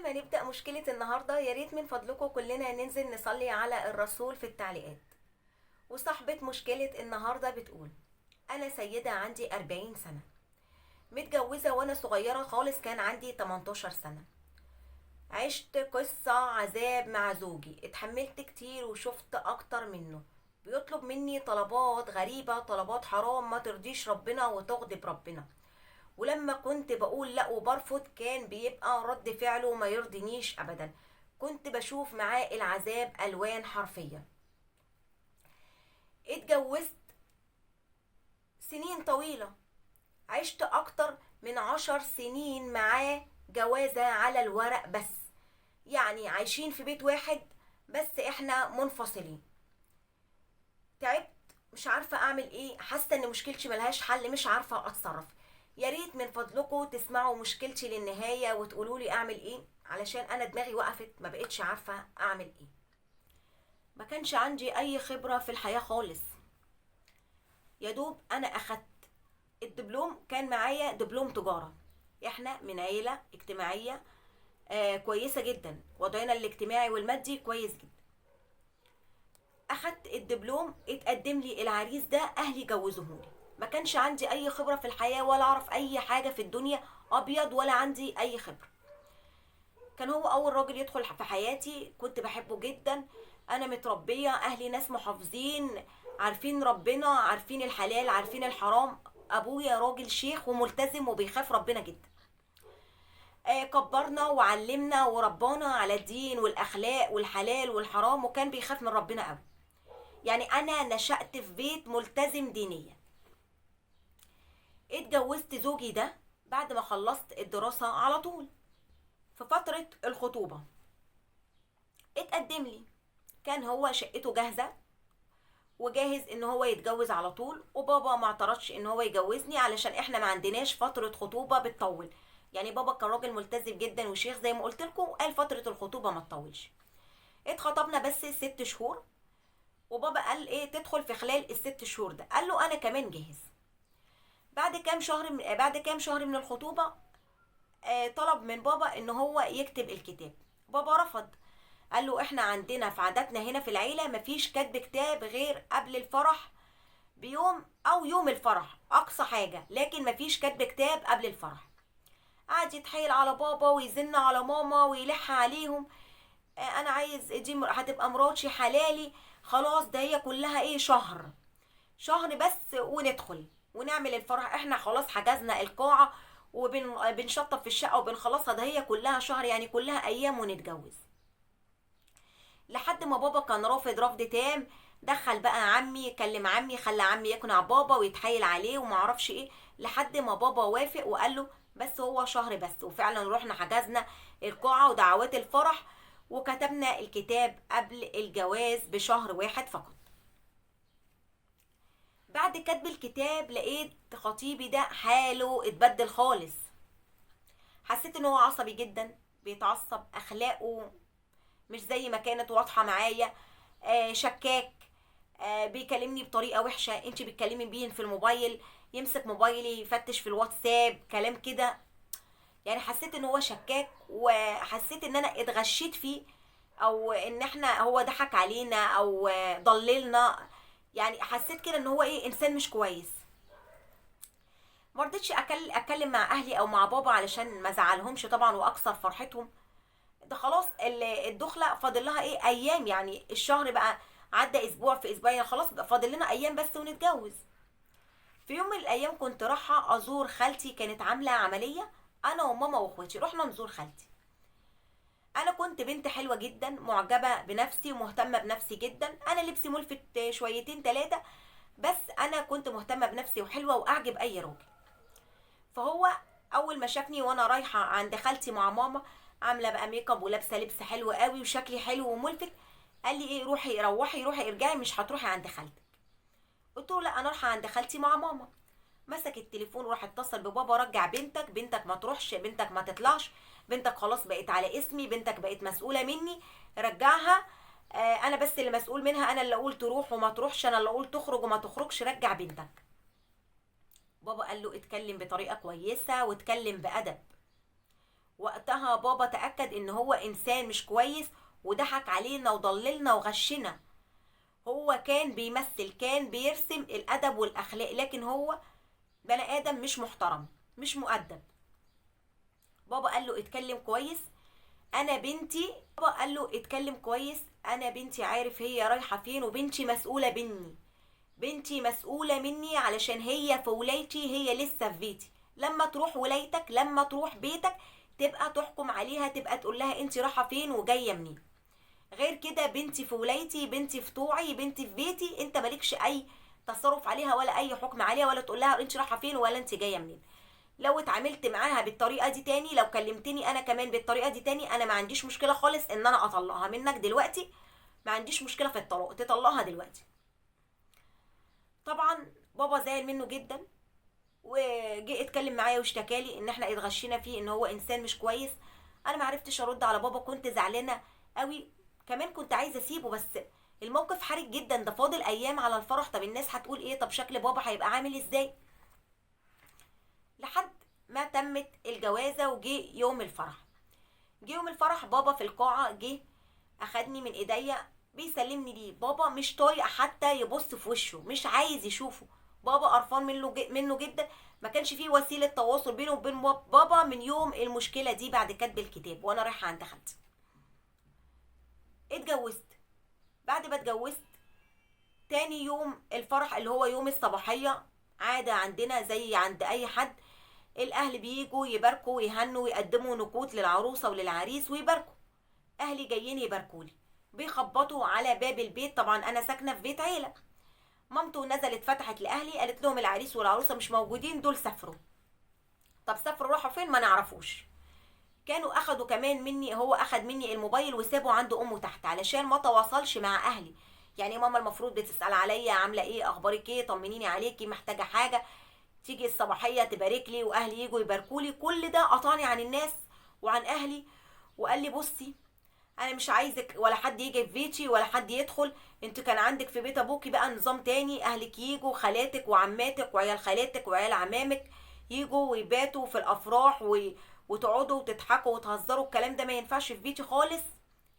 قبل ما نبدأ مشكلة النهاردة يا ريت من فضلكم كلنا ننزل نصلي على الرسول في التعليقات. وصاحبة مشكلة النهاردة بتقول: أنا سيدة عندي 40 سنة، متجوزة وأنا صغيرة خالص، كان عندي 18 سنة. عشت قصة عذاب مع زوجي، اتحملت كتير وشفت أكتر منه. بيطلب مني طلبات غريبة، طلبات حرام ما ترضيش ربنا وتغضب ربنا، ولما كنت بقول لا وبرفض كان بيبقى رد فعله ما يرضينيش ابدا. كنت بشوف معاه العذاب الوان حرفيا. اتجوزت سنين طويلة، عشت اكتر من 10 سنين معاه جوازة على الورق بس، يعني عايشين في بيت واحد بس احنا منفصلين. تعبت، مش عارفة اعمل ايه، حاسة ان مشكلتي ملهاش حل، مش عارفة اتصرف. يا ريت من فضلكم تسمعوا مشكلتي للنهاية وتقولوا لي اعمل ايه، علشان انا دماغي وقفت، ما بقتش عارفة اعمل ايه. ما كانش عندي اي خبرة في الحياة خالص، يا دوب انا اخدت الدبلوم، كان معايا دبلوم تجارة. احنا من عيلة اجتماعية كويسة جدا، وضعنا الاجتماعي والمادي كويس جدا. اخدت الدبلوم، اتقدم لي العريس ده، اهلي جوزوهولي. ما كانش عندي اي خبرة في الحياة ولا اعرف اي حاجة في الدنيا، ابيض ولا عندي اي خبرة. كان هو اول راجل يدخل في حياتي، كنت بحبه جدا. انا متربية، اهلي ناس محافظين، عارفين ربنا، عارفين الحلال، عارفين الحرام. ابويا راجل شيخ وملتزم وبيخاف ربنا جدا. كبرنا وعلمنا وربانا على الدين والاخلاق والحلال والحرام، وكان بيخاف من ربنا قوي. يعني انا نشأت في بيت ملتزم دينيا. اتجوزت زوجي ده بعد ما خلصت الدراسة على طول، في فترة الخطوبة اتقدم لي. كان هو شقته جاهزة وجاهز ان هو يتجوز على طول، وبابا ما اعترضش ان هو يجوزني علشان احنا ما عندناش فترة خطوبة بتطول. يعني بابا كان راجل ملتزم جدا وشيخ زي ما قلت لكم، قال فترة الخطوبة ما تطولش. اتخطبنا بس 6 شهور، وبابا قال ايه تدخل في خلال ال6 شهور ده، قال له انا كمان جاهز. بعد كام شهر من الخطوبة طلب من بابا ان هو يكتب الكتاب. بابا رفض، قال له احنا عندنا في عاداتنا هنا في العيلة مفيش كتب كتاب غير قبل الفرح بيوم او يوم الفرح اقصى حاجة، لكن مفيش كتب كتاب قبل الفرح. قعد يتحايل على بابا ويزن على ماما ويلح عليهم، انا عايز دي هتبقى مراتي حلالي خلاص، ده هي كلها ايه شهر بس وندخل ونعمل الفرح، احنا خلاص حجزنا القاعة وبنشطب في الشقة وبنخلصها، ده هي كلها شهر يعني كلها ايام ونتجوز. لحد ما بابا كان رافض رفض تام. دخل بقى عمي، كلم عمي، خلى عمي يقنع بابا ويتحايل عليه وما اعرفش ايه، لحد ما بابا وافق وقال له بس هو شهر بس. وفعلا رحنا حجزنا القاعة ودعوات الفرح وكتبنا الكتاب قبل الجواز بشهر واحد فقط. بعد كتب الكتاب لقيت خطيبي ده حاله اتبدل خالص. حسيت ان هو عصبي جدا، بيتعصب، اخلاقه مش زي ما كانت واضحة معايا، شكاك، بيكلمني بطريقة وحشة، انت بتكلمي بين في الموبايل، يمسك موبايلي يفتش في الواتساب، كلام كده. يعني حسيت ان هو شكاك، وحسيت ان انا اتغشيت فيه، او ان احنا هو ضحك علينا او ضللنا. يعني حسيت كده ان هو ايه، انسان مش كويس. ما رضيتش اتكلم مع اهلي او مع بابا علشان ما ازعلهمش طبعا واكسر فرحتهم. ده خلاص الدخله فاضل لها ايه ايام، يعني الشهر بقى عدى اسبوع في اسبوعين، خلاص بقى فاضل لنا ايام بس ونتجوز. في يوم من الايام كنت رايحه ازور خالتي، كانت عامله عمليه، انا وماما واخواتي رحنا نزور خالتي. انا كنت بنت حلوه جدا، معجبه بنفسي ومهتمه بنفسي جدا، انا لبسي ملفت شويتين 3، بس انا كنت مهتمه بنفسي وحلوه واعجب اي راجل. فهو اول ما شافني وانا رايحه عند خالتي مع ماما، عامله بقى ميك اب ولابسه لبس حلو قوي وشكلي حلو وملفت، قال لي ايه روحي روحي روحي ارجعي، مش هتروحي عند خالتك. قلت له لا انا رايحه عند خالتي مع ماما. مسك التليفون وراح اتصل ببابا، رجع بنتك، بنتك ما تروحش، بنتك ما تطلعش، بنتك خلاص بقت على اسمي، بنتك بقت مسؤولة مني، رجعها، انا بس اللي مسؤول منها، انا اللي اقول تروح وما تروحش، انا اللي اقول تخرج وما تخرجش، رجع بنتك. بابا قال له اتكلم بطريقة كويسة واتكلم بأدب، وقتها بابا تأكد ان هو انسان مش كويس، وضحك علينا وضللنا وغشنا. هو كان بيمثل، كان بيرسم الادب والاخلاق، لكن هو بني ادم مش محترم، مش مؤدب. بابا قال له اتكلم كويس، انا بنتي. بابا قال له اتكلم كويس، انا بنتي عارف هي رايحة فين، وبنتي مسؤولة مني، بنتي مسؤولة مني علشان هي في ولايتي، هي لسه في بيتي. لما تروح ولايتك، لما تروح بيتك، تبقى تحكم عليها، تبقى تقول لها انت رايحة فين وجاية منين. غير كده بنتي في ولايتي، بنتي في طوعي، بنتي في بيتي، انت مالكش اي تصرف عليها ولا اي حكم عليها، ولا تقول لها انت رايحة فين ولا انت جاية منين. لو اتعاملت معاها بالطريقة دي تاني، لو كلمتني انا كمان بالطريقة دي تاني، انا ما عنديش مشكلة خالص ان انا اطلقها منك دلوقتي، ما عنديش مشكلة في الطلاق، تطلقها دلوقتي. طبعا بابا زعل منه جدا، وجه اتكلم معايا واشتكالي ان احنا اتغشينا فيه، ان هو انسان مش كويس. انا ما عرفتش ارد على بابا، كنت زعلانة قوي، كمان كنت عايزه اسيبه، بس الموقف حرج جدا، ده فاضل ايام على الفرح، طب الناس هتقول ايه، طب شكل بابا هيبقى عامل ازاي. لحد ما تمت الجوازه وجه يوم الفرح. جه يوم الفرح بابا في القاعة، جه اخدني من ايديا بيسلمني ليه. بابا مش طايق حتى يبص في وشه، مش عايز يشوفه، بابا قرفان منه جدا. ما كانش فيه وسيلة تواصل بينه وبين بابا من يوم المشكلة دي بعد كتب الكتاب وانا رايحة عند خالتي. اتجوزت. بعد ما اتجوزت تاني يوم الفرح اللي هو يوم الصباحية، عادة عندنا زي عند اي حد، الاهل بيجوا يباركوا ويهنوا ويقدموا نقود للعروسه وللعريس ويباركوا. اهلي جايين يباركولي، بيخبطوا على باب البيت. طبعا انا ساكنة في بيت عيله. مامته نزلت فتحت لاهلي، قالت لهم العريس والعروسه مش موجودين، دول سافروا. طب سافروا راحوا فين؟ ما نعرفوش. كانوا اخدوا كمان مني، هو اخد مني الموبايل وسابه عند امه تحت علشان ما تواصلش مع اهلي. يعني ماما المفروض بتسال عليا، عامله ايه، اخبارك ايه، طمنيني عليكي، محتاجه حاجة، تيجي الصباحية تبارك لي، واهلي يجوا يباركوا لي. كل ده قطعني عن الناس وعن اهلي، وقال لي بصي انا مش عايزك ولا حد يجي في بيتي ولا حد يدخل، انت كان عندك في بيت ابوكي بقى نظام تاني، اهلك يجوا، خالاتك وعماتك وعيال خالاتك وعيال عمامك يجوا ويباتوا في الافراح وتقعدوا وتضحكوا وتهزروا، الكلام ده ما ينفعش في بيتي خالص،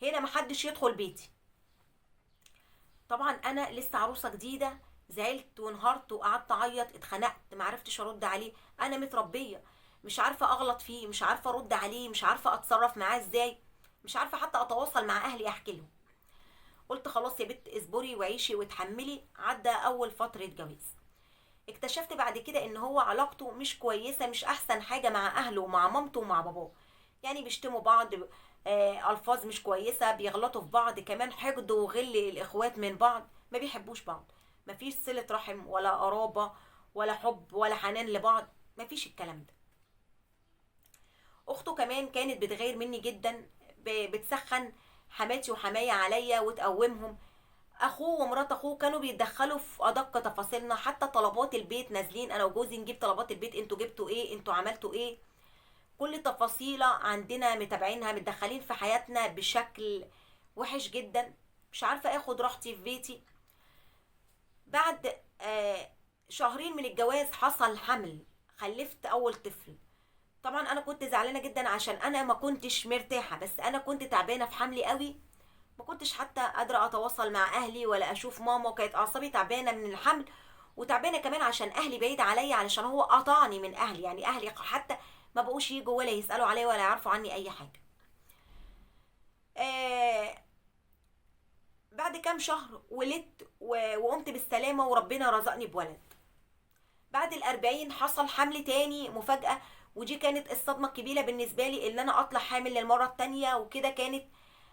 هنا ما حدش يدخل بيتي. طبعا انا لسه عروسه جديدة، زعلت وانهارت وقعدت اعيط، اتخنقت، ما عرفتش ارد عليه، انا متربيه، مش عارفه اغلط فيه، مش عارفه ارد عليه، مش عارفه اتصرف معاه ازاي، مش عارفه حتى اتواصل مع اهلي احكي لهم. قلت خلاص يا بت اصبري وعيشي وتحملي. عدى اول فترة جواز، اكتشفت بعد كده ان هو علاقته مش كويسة، مش احسن حاجة مع اهله ومع مامته ومع باباه، يعني بيشتموا بعض، الفاظ مش كويسة، بيغلطوا في بعض، كمان حقد وغل الاخوات من بعض، ما بيحبوش بعض، مفيش صله رحم ولا قرابة ولا حب ولا حنان لبعض، مفيش الكلام ده. اخته كمان كانت بتغير مني جدا، بتسخن حماتي وحماية عليا وتقومهم. اخوه ومرات اخوه كانوا بيتدخلوا في ادق تفاصيلنا، حتى طلبات البيت، نازلين انا وجوزي نجيب طلبات البيت، انتوا جبتوا ايه، انتوا عملتوا ايه، كل تفاصيله عندنا متابعينها، متدخلين في حياتنا بشكل وحش جدا، مش عارفه اخد راحتي في بيتي. بعد شهرين من الجواز حصل حمل، خلفت اول طفل. طبعا انا كنت زعلانة جدا عشان انا ما كنتش مرتاحة، بس انا كنت تعبانة في حملي قوي، ما كنتش حتى قادرة اتواصل مع اهلي ولا اشوف ماما، وكانت اعصابي تعبانة من الحمل، وتعبانه كمان عشان اهلي بعيد عليا، علشان هو قطعني من اهلي، يعني اهلي حتى ما بقوش يجوا ولا يسالوا عليا ولا يعرفوا عني اي حاجة. بعد كام شهر ولدت وقمت بالسلامة وربنا رزقني بولد. بعد 40 حصل حمل تاني مفاجاة، ودي كانت الصدمة الكبيرة بالنسبة لي ان انا اطلع حامل للمرة التانية وكده. كانت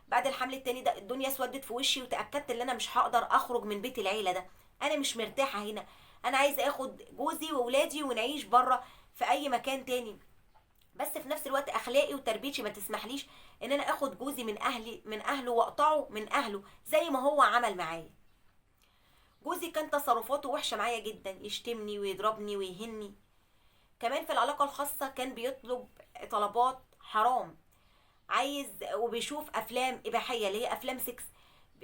بعد الحمل التاني ده الدنيا اسودت في وشي، وتاكدت ان انا مش هقدر اخرج من بيت العيلة ده، انا مش مرتاحة هنا، انا عايزه اخد جوزي وولادي ونعيش بره في اي مكان تاني، بس في نفس الوقت اخلاقي وتربيتي ما تسمحليش ان انا اخد جوزي من اهلي، من اهله، واقطعه من اهله زي ما هو عمل معايا. جوزي كان تصرفاته وحشة معايا جدا، يشتمني ويضربني ويهني. كمان في العلاقة الخاصة كان بيطلب طلبات حرام، عايز وبيشوف افلام اباحية اللي هي افلام 6،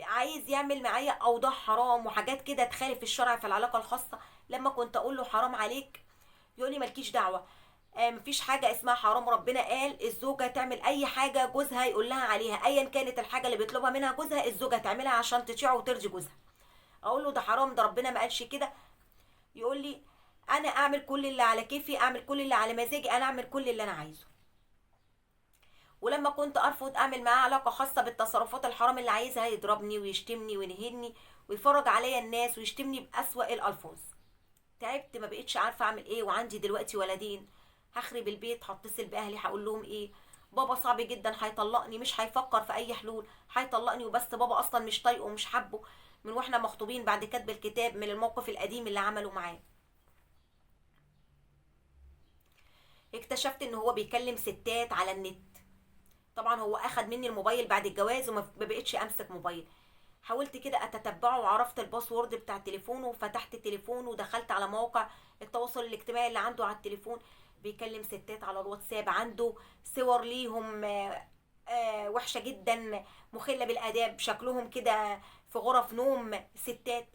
عايز يعمل معايا اوضاع حرام وحاجات كده تخالف الشرع في العلاقة الخاصة. لما كنت اقول له حرام عليك يقول لي مالكيش دعوه، مفيش حاجة اسمها حرام، ربنا قال الزوجة تعمل اي حاجة جوزها يقول لها عليها، ايا كانت الحاجة اللي بيطلبها منها جوزها الزوجة تعملها عشان تطيعه وترضي جوزها. اقول له ده حرام، ده ربنا ما قالش كده. يقول لي انا اعمل كل اللي على كيفي، اعمل كل اللي على مزاجي، انا اعمل كل اللي انا عايزه. ولما كنت ارفض اعمل معاه علاقة خاصة بالتصرفات الحرام اللي عايزها يضربني ويشتمني وينهني ويفرج عليا الناس ويشتمني باسوأ الالفاظ. تعبت، ما بقتش عارفه اعمل ايه، وعندي دلوقتي ولدين، هخرب البيت، هتصل باهلي هقول لهم ايه؟ بابا صعب جدا، هيطلقني، مش هيفكر في اي حلول، هيطلقني وبس. بابا اصلا مش طايقة ومش حابة من واحنا مخطوبين بعد كتب الكتاب، من الموقف القديم اللي عمله معاه. اكتشفت ان هو بيكلم ستات على النت. طبعا هو اخد مني الموبايل بعد الجواز وما بقتش امسك موبايل. حاولت كده اتتبعه وعرفت ال password بتاع تليفونه، وفتحت تليفونه ودخلت على مواقع التواصل الاجتماعي اللي عنده على التليفون. بيكلم ستات على الواتساب، عنده صور ليهم وحشة جدا، مخلة بالآداب، شكلهم كده في غرف نوم ستات،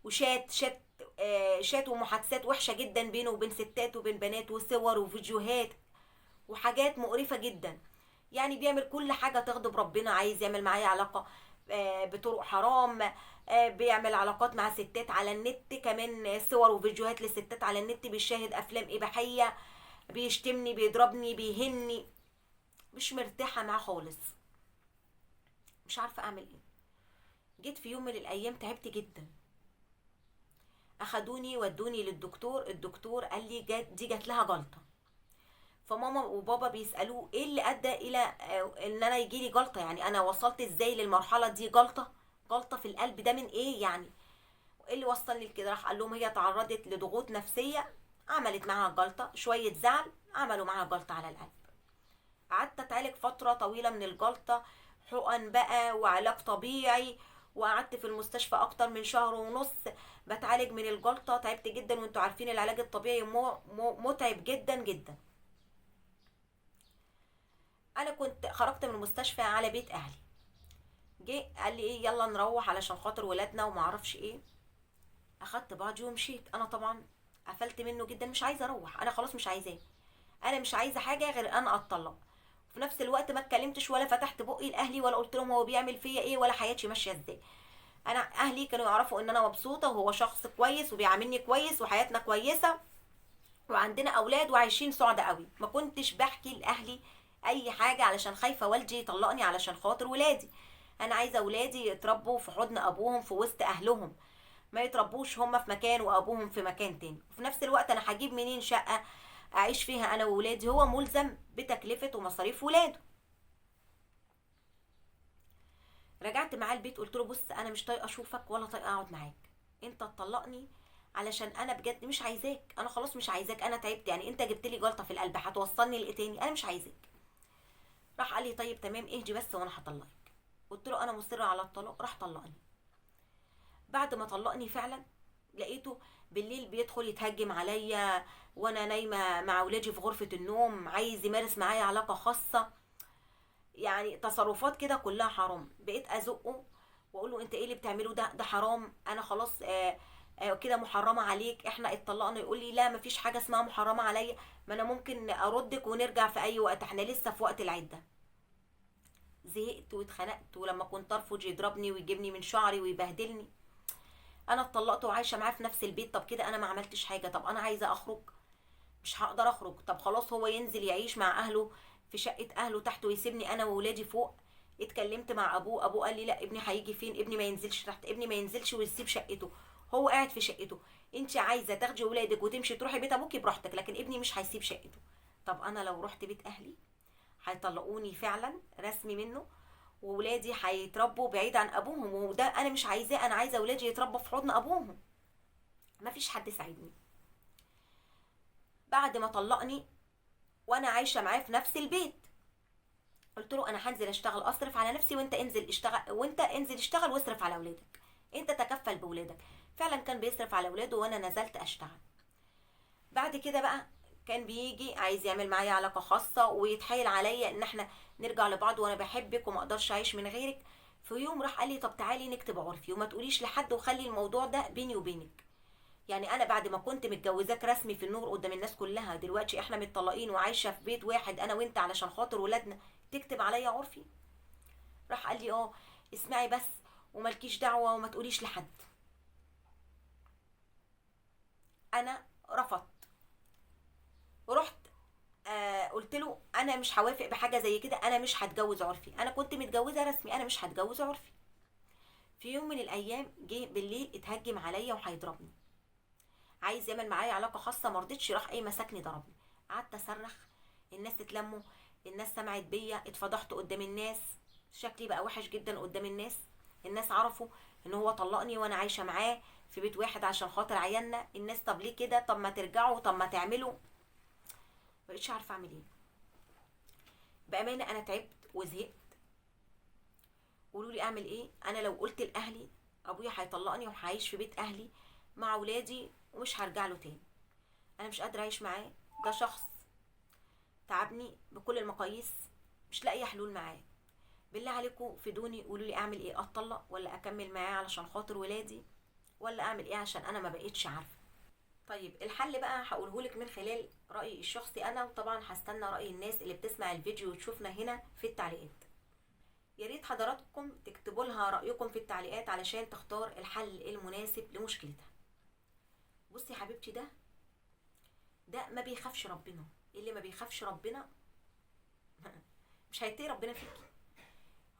وشات شات شات ومحادثات وحشة جدا بينه وبين ستات وبين بنات، وصور وفيديوهات وحاجات مقرفة جدا. يعني بيعمل كل حاجة تغضب ربنا. عايز يعمل معايا علاقة بطرق حرام، بيعمل علاقات مع ستات على النت كمان، صور وفيديوهات لستات على النت، بيشاهد افلام اباحية، بيشتمني، بيضربني، بيهني. مش مرتاحة معاه خالص، مش عارفة اعمل ايه. جيت في يوم من الايام تعبت جدا، اخدوني ودوني للدكتور. الدكتور قال لي دي جات لها جلطة. فماما وبابا بيسألوه ايه اللي ادى الى ان انا يجيلي جلطة، يعني انا وصلت ازاي للمرحلة دي، جلطة في القلب ده من ايه، يعني ايه اللي وصلني لكده؟ راح قال لهم هي تعرضت لضغوط نفسية عملت معاها جلطة، شوية زعل عملوا معاها جلطة على القلب. قعدت اتعالج فترة طويلة من الجلطة، حقن بقى وعلاج طبيعي، وقعدت في المستشفى اكتر من شهر ونص بتعالج من الجلطة. تعبت جدا، وانتوا عارفين العلاج الطبيعي متعب جدا جدا. انا كنت خرجت من المستشفى على بيت اهلي، جه قال لي ايه يلا نروح علشان خاطر ولادنا وما اعرفش ايه. اخدت بعضي ومشيت. انا طبعا قفلت منه جدا، مش عايزه اروح، انا خلاص مش عايزاه، انا مش عايزه حاجة غير انا اتطلق. وفي نفس الوقت ما اتكلمتش ولا فتحت بقي لاهلي ولا قلت لهم هو بيعمل فيا ايه ولا حياتي ماشية ازاي. انا اهلي كانوا يعرفوا ان انا مبسوطة وهو شخص كويس وبيعاملني كويس وحياتنا كويسة وعندنا اولاد وعايشين سعداء قوي. ما كنتش بحكي لاهلي اي حاجة علشان خايفة والدي يطلقني علشان خاطر ولادي. انا عايزه ولادي يتربوا في حضن ابوهم في وسط اهلهم، ما يتربوش هما في مكان وابوهم في مكان تاني. وفي نفس الوقت انا هجيب منين شقه اعيش فيها انا وولادي؟ هو ملزم بتكلفه ومصاريف ولاده. رجعت معاه البيت قلت له بص انا مش طايقة اشوفك ولا طايقة اقعد معاك، انت تطلقني علشان انا بجد مش عايزاك، انا خلاص مش عايزاك، انا تعبت، يعني انت جبت لي جلطة في القلب هتوصلني لايه تاني، انا مش عايزاك. راح قال لي طيب تمام اهدي بس وانا هطلقك. قلت له انا مصرة على الطلاق. راح طلقني. بعد ما طلقني فعلا لقيته بالليل بيدخل يتهجم عليا وانا نايمة مع ولادي في غرفة النوم، عايز يمارس معايا علاقة خاصة، يعني تصرفات كده كلها حرام. بقيت ازقه واقول له انت ايه اللي بتعمله ده، ده حرام، انا خلاص كده محرمة عليك، احنا اتطلقنا. يقول لي لا مفيش حاجة اسمها محرمة عليا، ما انا ممكن اردك ونرجع في اي وقت، احنا لسه في وقت العدة. زهقت واتخنقت، ولما كنت ارفض يضربني ويجيبني من شعري ويبهدلني. انا اتطلقت وعايشة معاه في نفس البيت، طب كده انا ما عملتش حاجة، طب انا عايزه اخرج مش هقدر اخرج، طب خلاص هو ينزل يعيش مع اهله في شقه اهله تحت ويسيبني انا وولادي فوق. اتكلمت مع ابوه، ابوه قال لي لا ابني هيجي فين، ابني ما ينزلش تحت، ابني ما ينزلش ويسيب شقته، هو قاعد في شقته، انت عايزه تاخدي ولادك وتمشي تروحي بيت ابوكي براحتك، لكن ابني مش هيسيب شقته. طب انا لو رحت بيت اهلي هيطلقوني فعلا رسمي منه، وولادي هيتربوا بعيد عن ابوهم، وده انا مش عايزاه، انا عايزه ولادي يتربوا في حضن ابوهم. مفيش حد ساعدني. بعد ما طلقني وانا عايشه معاه في نفس البيت، قلت له انا هنزل اشتغل اصرف على نفسي، وانت انزل اشتغل، وانت انزل اشتغل واصرف على اولادك، انت تكفل بولادك. فعلا كان بيصرف على اولاده وانا نزلت اشتغل. بعد كده بقى كان بيجي عايز يعمل معايا علاقة خاصة ويتحايل عليا ان احنا نرجع لبعض وانا بحبك وما اقدرش اعيش من غيرك. في يوم راح قال لي طب تعالي نكتب عرفي وما تقوليش لحد وخلي الموضوع ده بيني وبينك. يعني انا بعد ما كنت متجوزاك رسمي في النور قدام الناس كلها، دلوقتي احنا متطلقين وعايشة في بيت واحد انا وانت علشان خاطر ولادنا، تكتب عليا عرفي؟ راح قال لي اه اسمعي بس وملكيش دعوه وما تقوليش لحد. انا رفضت، ورحت قلت له انا مش هوافق بحاجة زي كده، انا مش هتجوز عرفي، انا كنت متجوزة رسمي، انا مش هتجوز عرفي. في يوم من الايام جه بالليل اتهجم عليا وهيضربني، عايز يعمل معايا علاقة خاصة، ما رضيتش، راح ايه مسكني ضربني. قعدت اصرخ، الناس اتلموا، الناس سمعت بيا، اتفضحت قدام الناس، شكلي بقى وحش جدا قدام الناس. الناس عرفوا ان هو طلقني وانا عايشه معاه في بيت واحد عشان خاطر عيالنا. الناس طب ليه كده، طب ما ترجعوا، طب ما تعملوا. مبقتش عارفه اعمل ايه بامانه، انا تعبت وزهقت. قولوا لي اعمل ايه. انا لو قلت لاهلي ابويا هيطلقني وهعيش في بيت اهلي مع ولادي ومش هرجع له تاني، انا مش قادرة اعيش معاه، ده شخص تعبني بكل المقاييس، مش لاقيه حلول معاه. بالله عليكم فيدوني، قولوا لي اعمل ايه، اتطلق ولا اكمل معاه علشان خاطر ولادي، ولا اعمل ايه، عشان انا ما بقيتش عارفه. طيب الحل بقى هقوله لك من خلال رايي الشخصي انا، وطبعا هستنى راي الناس اللي بتسمع الفيديو وتشوفنا هنا في التعليقات. يا ريت حضراتكم تكتبوا لها رايكم في التعليقات علشان تختار الحل المناسب لمشكلتها. بصي يا حبيبتي، ده ما بيخافش ربنا، اللي ما بيخافش ربنا مش هيتقي ربنا فيكي.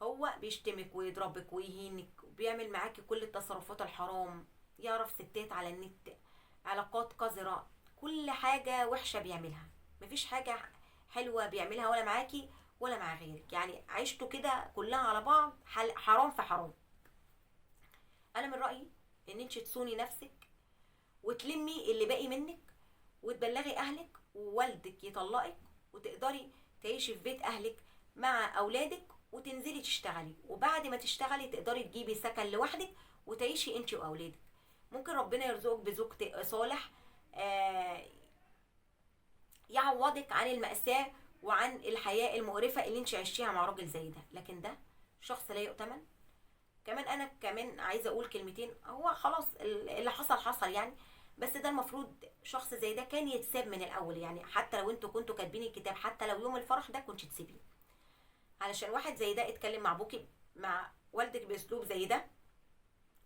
هو بيشتمك ويضربك ويهينك وبيعمل معاكي كل التصرفات الحرام، يعرف ستات على النت، علاقات قذرة، كل حاجة وحشة بيعملها، مفيش حاجة حلوة بيعملها ولا معاكي ولا مع غيرك. يعني عيشته كده كلها على بعض حرام في حرام. انا من رأيي ان انت تصوني نفسك وتلمي اللي باقي منك وتبلغي اهلك ووالدك يطلقك، وتقدري تعيشي في بيت اهلك مع اولادك، وتنزلي تشتغلي، وبعد ما تشتغلي تقدري تجيبي سكن لوحدك وتعيشي انت واولادك. ممكن ربنا يرزقك بزوج صالح يعوضك عن المأساة وعن الحياة المقرفة اللي انت عشتيها مع راجل زي ده. لكن ده شخص لا يؤتمن. كمان انا كمان عايزة اقول كلمتين، هو خلاص اللي حصل حصل يعني، بس ده المفروض شخص زي ده كان يتساب من الاول. يعني حتى لو انتوا كنتوا كاتبين الكتاب، حتى لو يوم الفرح ده كنت تسيبيه، علشان واحد زي ده اتكلم مع ابوكي مع والدك باسلوب زي ده،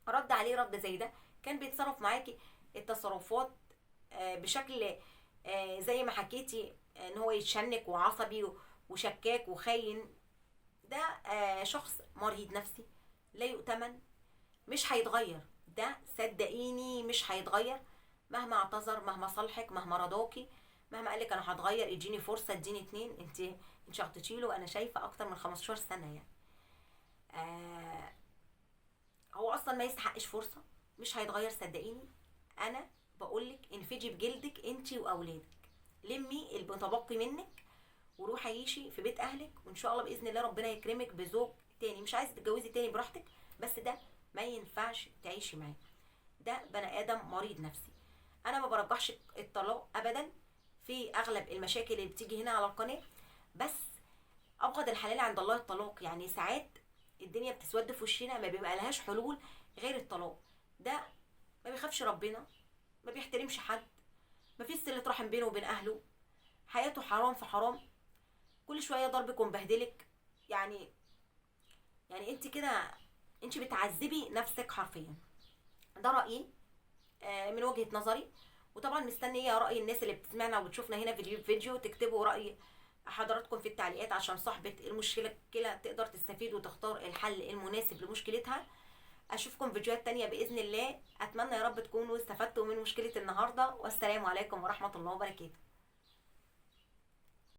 رد عليه رد زي ده، كان بيتصرف معاكي التصرفات بشكل زي ما حكيتي ان هو يتشنك وعصبي وشكاك وخاين. ده شخص مريض نفسي لا يؤتمن، مش هيتغير ده، صدقيني مش هيتغير مهما اعتذر، مهما صالحك، مهما رضاكي، مهما قالك انا هتغير، اديني فرصة، اديني اتنين. انت اعطيتي له انا شايفه اكتر من 15 سنة يعني. هو اصلا ما يستحقش فرصة، مش هيتغير صدقيني. انا بقولك انفجي بجلدك انت واولادك، لمي المتبقي منك وروحي عيشي في بيت اهلك، وان شاء الله باذن الله ربنا يكرمك بزوج تاني. مش عايزه تتجوزي تاني براحتك، بس ده ما ينفعش تعيشي معاه، ده بني ادم مريض نفسي. انا ما برجحش الطلاق ابدا في اغلب المشاكل اللي بتيجي هنا على القناة، بس ابغض الحلال عند الله الطلاق. يعني ساعات الدنيا بتسود في وشنا، ما بيبقى لهاش حلول غير الطلاق. ده ما بيخافش ربنا، ما بيحترمش حد، ما فيش صله رحم بينه وبين اهله، حياته حرام في حرام، كل شوية ضربك ومبهدلك. يعني انت كده انت بتعذبي نفسك حرفيا. ده رايي من وجهه نظري، وطبعا مستنيه راي الناس اللي بتسمعنا وبتشوفنا هنا في الفيديو، تكتبوا راي حضراتكم في التعليقات عشان صاحبه المشكلة تقدر تستفيد وتختار الحل المناسب لمشكلتها. اشوفكم فيديوهات تانية باذن الله. اتمنى يا رب تكونوا استفدتوا من مشكلة النهارده، والسلام عليكم ورحمة الله وبركاته.